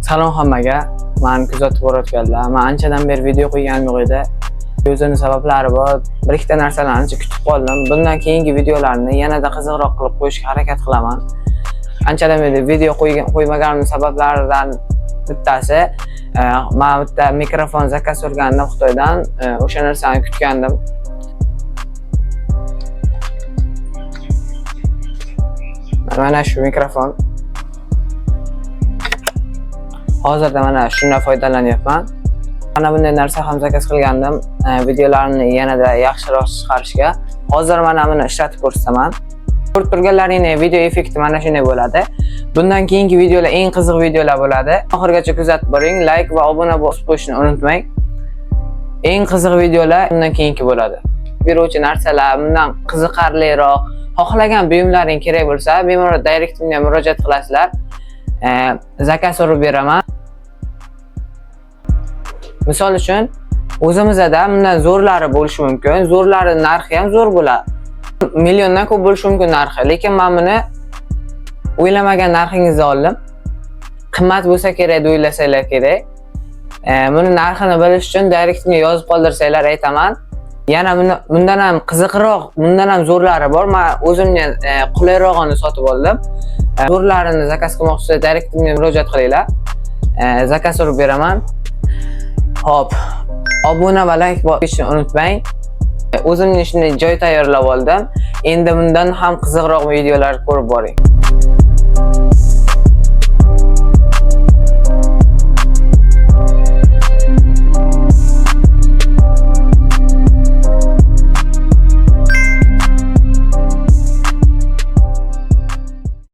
Salom hammaga. Mani kuzatib borayotganlar. Men anchadan beri video qo'yganim yo'q edi. O'zini sabablari bor. Bir ikkita narsalarni ancha kutib qoldim. Bundan keyingi videolarni yanada qiziqroq qilib qo'yishga harakat qilaman. Anchadan beri video qo'ymaganimning sabablaridan bittasi, men bitta mikrofon zakaz qilgandim Xitoydan, o'sha narsani kutgandim. Mana shu mikrofon. Hozirda mana shundan foydalanyapman. Mana bunday narsa ham zakaz qilgandim, videolarimni yanada yaxshiroq chiqarishga. Hozir mana buni ishlatib ko'rsataman. Ko'rib turganlaringdek video effekti mana shunday bo'ladi. Bundan keyingi videolar eng qiziq videolar bo'ladi. Oxirigacha kuzatib boring, like va obuna bosib qo'yishni unutmang. Eng qiziq videolar bundan keyingi bo'ladi. Beruvchi narsalar bundan qiziqarliroq, xohlagan buyumlaring kerak bo'lsa, bemalol direktimga murojaat qilasizlar. Zakaz urib beraman. Misol uchun, o'zimizda bundan zo'rlari bo'lishi mumkin. Zo'rlari narxi ham zo'r bo'ladi. Milliondan ko'p bo'lishi mumkin narxi, lekin men buni o'ylamagan narxingizda oldim. Qimmat bo'lsa kerak deb o'ylasanglar kerak. Buni narxini bilish uchun direktimga yozib qoldirsanglar aytaman. Yana bundan ham qiziqroq, bundan ham zo'rlari bor. Men o'zimga qulayrog'ini sotib oldim. Zo'rlarini zakaz qilmoqchi bo'lsa direktimga murojaat qilinglar. Zakaz urib beraman. Xo'p, obuna va like bosishni unutmang. O'zimga shunday joy tayyorlab oldim. Endi bundan ham qiziqroq videolar ko'rib boring.